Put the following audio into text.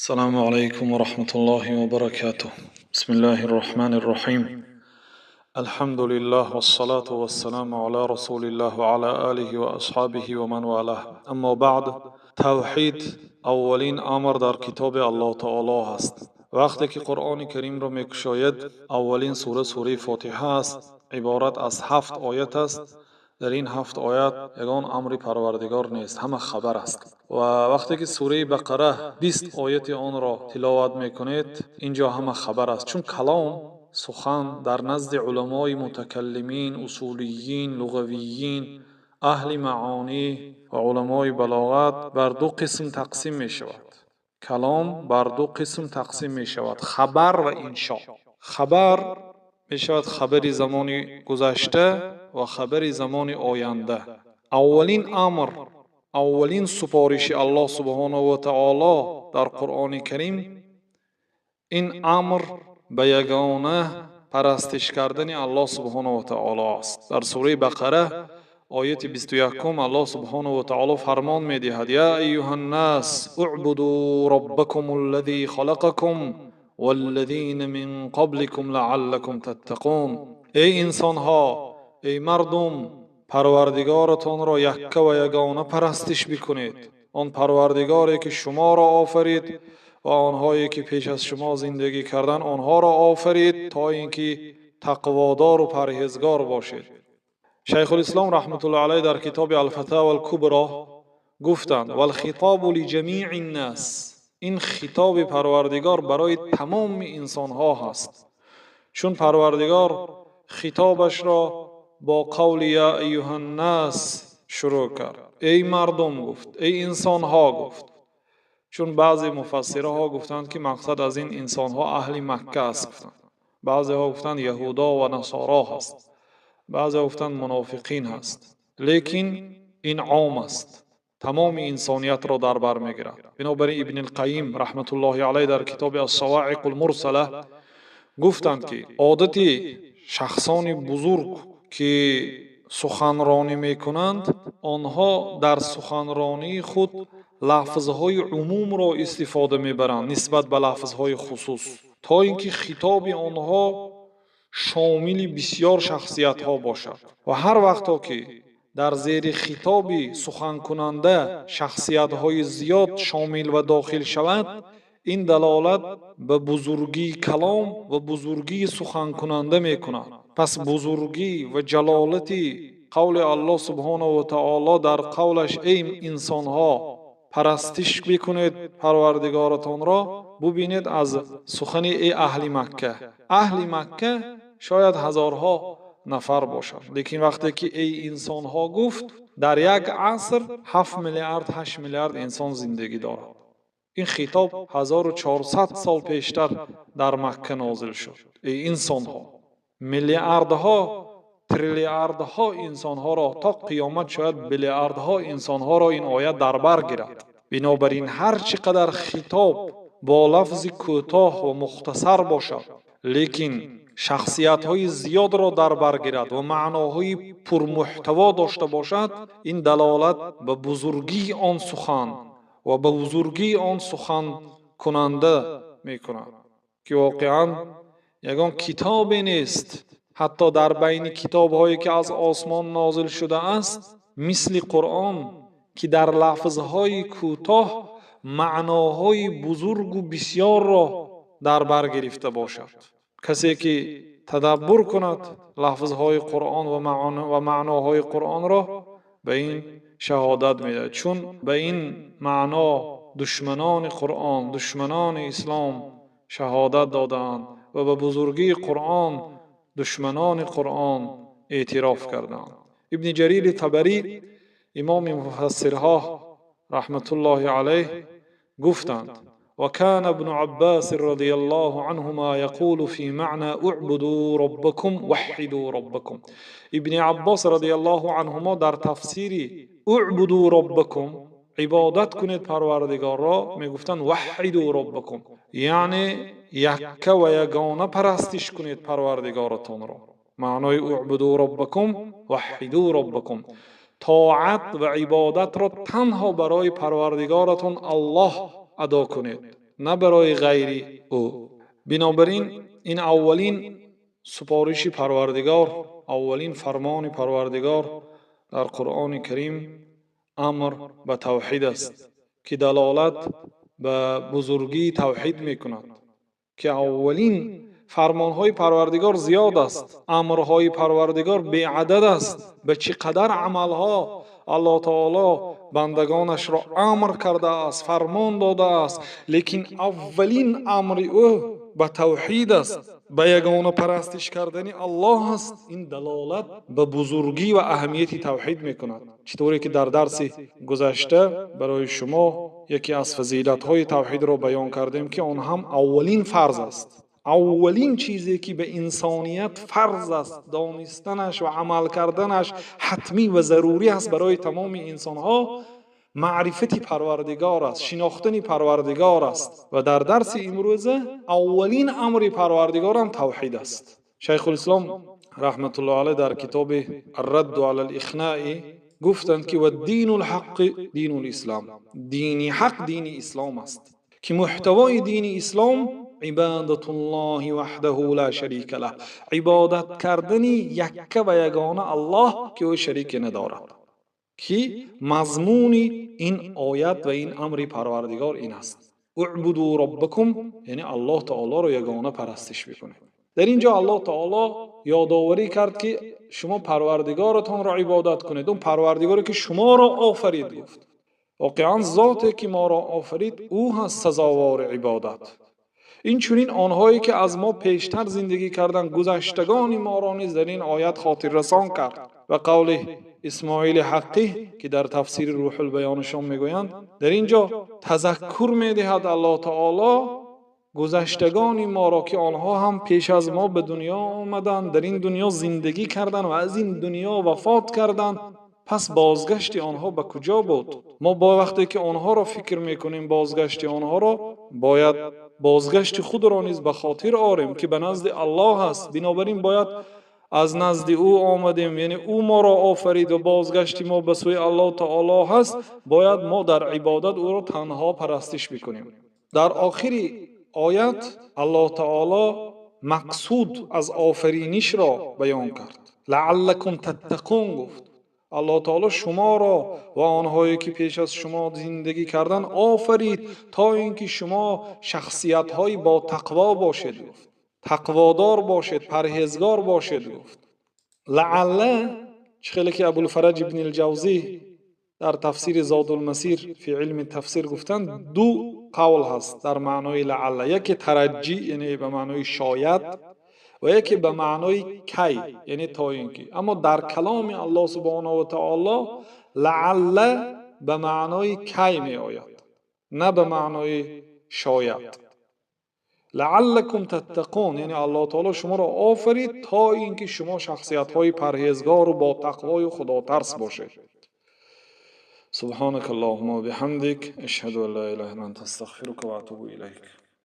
Ассалому алайкум ва раҳматуллоҳи ва баракатуҳ. Бисмиллоҳир Роҳманир Роҳим. Алҳамду лиллоҳ вассалоту вассаламу ало расулиллоҳ ва ало олиҳи ва асҳобиҳи ва ман волоҳ. Аммо баъд, тавҳид аввалин амр дар Китоби Аллоҳи Таоло аст. Вақте ки Қуръони Каримро мекушоед, аввалин сура сураи Фотиҳа аст, иборат аз ҳафт оят аст. Дар ин ҳафт оят ягон амри Парвардигор нест, ҳама хабар аст. Ва вақте ки сураи Бақара 20 ояти онро тиловат мекунед, инҷо ҳама хабар аст. Чун калом, сухан дар назди уламои мутакаллимин, усулиюн, луғавиюн, аҳли маонӣ ва уламои балоғат бар ду қисм тақсим мешавад. Калом бар ду қисм тақсим мешавад: хабар ва иншо. Хабар мешавад хабари замони гузашта ва хабари замони оянда. Аввалин амр, аввалин супориши Аллоҳ субҳонаҳу ва таоло дар Қуръони Карим ин амр ба ягона парастиш кардани Аллоҳ субҳонаҳу ва таоло аст. Дар сураи Бақара ояти 21 Аллоҳ субҳонаҳу ва таоло фармон медиҳад: Я айюҳаннас уъбуду роббакум аллазӣ халақакум валлазина мин қабликум лааллакум таттақун. Эй инсонҳо, эй мардум, Парвардигоратонро якка ва ягона парастиш бикунед, он Парвардигоре ки шуморо офарид ва онҳое ки пеш аз шумо зиндагӣ карданд, онҳоро офарид, то ин ки тақводору парҳезгор бошед. Шайхулислом раҳматуллоҳи алайҳ дар китоби Алфатава Алкубро гуфтанд: валхитобу лиҷамии ннас, ин хитоби Парвардигор барои тамоми инсонҳо ҳаст, чун Парвардигор хитобашро бо қавли я айюҳаннас шурӯъ кард. Эй мардум гуфт, эй инсонҳо гуфт. Чун баъзе муфассираҳо гуфтанд, ки мақсад аз ин инсонҳо аҳли Макка аст гуфтанд, баъзеҳо гуфтанд яҳудо ва насоро ҳаст, баъзеҳо гуфтанд мунофиқин ҳаст, лекин ин ом аст, тамоми инсониятро дар бар мегирад. Бинобар ин Ибни Қайим раҳматуллоҳи алайҳ дар китоби Ассаваиқул Мурсала гуфтанд, ки одати шахсони бузург ки суханронӣ мекунанд, онҳо дар суханронии худ лафзҳои умумро истифода мебаранд нисбат ба лафзҳои хусус, то ин ки хитоби онҳо шомили бисёр шахсиятҳо бошад. Ва ҳар вақто ки дар зери хитоби суханкунанда шахсиятҳои зиёд шомил ва дохил шавад, ин далолат ба бузургии калом ва бузургии суханкунанда мекунад. Пас бузургӣ ва ҷалолати қавли Аллоҳ субҳонаҳу ва таоло дар қавлаш: эй инсонҳо, парастиш бикунед Парвардигоратонро, бубинед аз сухани эй аҳли Макка. Аҳли Макка шояд ҳазорҳо нафар бошад, лекин вақте ки эй инсонҳо гуфт, дар як аср 7 миллиард, 8 миллиард инсон зиндагӣ дорад. Ин хитоб 1400 сол пештар дар Макка нозил шуд. Эй инсонҳо, миллиардҳо, триллиардҳо инсонҳоро, то қиёмат шояд биллиардҳо инсонҳоро ин оят дар бар гирад. Бинобар ин ҳар чӣ қадар хитоб бо лафзи кӯтоҳ ва мухтасар бошад, лекин шахсиятҳои зиёдро дар бар гирад ва маъноҳои пурмуҳтаво дошта бошад, ин далолат ба бузургии он сухан ва ба бузургии он суханкунанда мекунад, ки воқеан ягон китобе нест, ҳатто дар байни китобҳое ки аз осмон нозил шудааст, мисли Қуръон, ки дар лафзҳои кӯтоҳ маъноҳои бузургу бисёрро дар бар гирифта бошад. Касе ки тадаббур кунад лафзҳои Қуръон ва маъноҳои Қуръонро, ба ин шаҳодат медиҳад, чун ба ин маъно душманони Қуръон, душманони ислом шаҳодат додаанд ва ба бузургии Қуръон душманони Қуръон эътироф карданд. Ибни Ҷарири Табарӣ, имоми муфассирҳо раҳматуллоҳи алайҳ гуфтанд: وكان ابن عباس رضي الله عنهما يقول في معنى اعبدوا ربكم وحدوا ربكم. Ибни Аббос радиаллоҳу анҳумо дар тафсири اعبدوا ربكم, ибодат кунед Парвардигорро, мегуфтанд: وحدوا ربكم, яъне якка ва ягона парастиш кунед Парвардигоратонро. Маънои اعبدوا ربكم وحدوا ربكم, тоат ва ибодатро танҳо барои Парвардигоратон Аллоҳ адо кунед. на барои ғайри ӯ. Бинобар ин, ин аввалин супориши Парвардигор, аввалин фармони Парвардигор дар Қуръони Карим амр ба тавҳид аст, ки далолат ба бузургии тавҳид мекунад, ки аввалин фармонҳои Парвардигор зиёд аст, амрҳои Парвардигор беадад аст. Ба чӣ қадар амалҳо Аллоҳ таоло бандагонашро амр кардааст, фармон додааст, лекин аввалин амри ӯ ба тавҳид аст, ба ягона парастиш кардани Аллоҳ аст. Ин далолат ба бузургӣ ва аҳамияти тавҳид мекунад. Чӣ тавре ки дар дарси гузашта барои шумо яке аз фазилатҳои тавҳидро баён кардем, ки он ҳам аввалин фарз аст. Аввалин чизе ки ба инсоният фарз аст, донистанаш ва амал карданаш ҳатмӣ ва зарурӣ аст барои тамоми инсонҳо, маърифати Парвардигор аст, шинохтани Парвардигор аст. Ва дар дарси имрӯза аввалин амри Парвардигор ҳам тавҳид аст. Шайхулислом раҳматуллоҳи алайҳ дар китоби Ар-Радду алал Ихноъ гуфтанд, ки ва динул ҳақ динул ислом, дини ҳақ дини ислом аст, ки муҳтавои дини ислом ибадатуллоҳи ваҳдаҳу ла шарика лаҳ, ибодат кардани якка ва ягона Аллоҳ, ки ӯ шарике надорад, ки мазмуни ин оят ва ин амри Парвардигор ин аст. Уъбуду роббакум, яъне Аллоҳ таолоро ягона парастиш бикунед. Дар ин ҷо Аллоҳ таоло ёдоварӣ кард, ки шумо Парвардигоратонро ибодат кунед, он Парвардигоре ки шуморо офарид. Гуфт воқеан зоте ки моро офарид, ӯ ҳаст сазовори ибодат. Инчунин онҳое ки аз мо пештар зиндагӣ карданд, гузаштагони моро низ дар ин оят хотиррасон кард. Ва қавли Исмоили Ҳаққӣ, ки дар тафсири Рӯҳулбаёнашон мегӯянд, дар ин ҷо тазаккур медиҳад Аллоҳ таоло гузаштагони моро, ки онҳо ҳам пеш аз мо ба дунё омаданд, дар ин дунё зиндагӣ карданд ва аз ин дунё вафот карданд. Пас бозгашти онҳо ба куҷо буд? Мо бо вақте ки онҳоро фикр мекунем, бозгашти онҳоро бояд бозгашти худро низ ба хотир орем, ки ба назди Аллоҳ аст. Бинобар ин бояд аз назди ӯ омадем, яъне ӯ моро офарид ва бозгашти мо ба сӯи Аллоҳ таоло ҳаст. Бояд мо дар ибодат ӯро танҳо парастиш бикунем. Дар охири оят Аллоҳ таоло мақсуд аз офаринишро баён кард. Лааллакум таттақун гуфт. Аллоҳ таоло шуморо ва онҳое ки пеш аз шумо зиндагӣ карданд офарид, то ин ки шумо шахсиятҳои бо тақво бошед, гуфт. Тақводор бошед, парҳезгор бошед, гуфт. Лаалла, чӣ хеле ки Абулфараҷ ибни Ҷавзӣ дар тафсири Зодулмасир фи илми тафсир гуфтанд, ду қавл ҳаст дар маънои лаалла. Яке тараҷҷӣ, яъне ба маънои шояд, ва яке ба маънои кай, яъне то ин ки. Аммо дар каломи Аллоҳ субҳонаҳу ва таоло лаалла ба маънои кай меояд, на ба маънои шояд. Лааллакум таттақун, яъне Аллоҳ таоло шуморо офарид то ин ки шумо шахсиятҳои парҳезгору бо тақвою худотарс бошед. Субҳанака Аллоҳумма ва биҳамдик, ашҳаду ан ла илаҳа илла анта, астағфирука ва атубу илайк.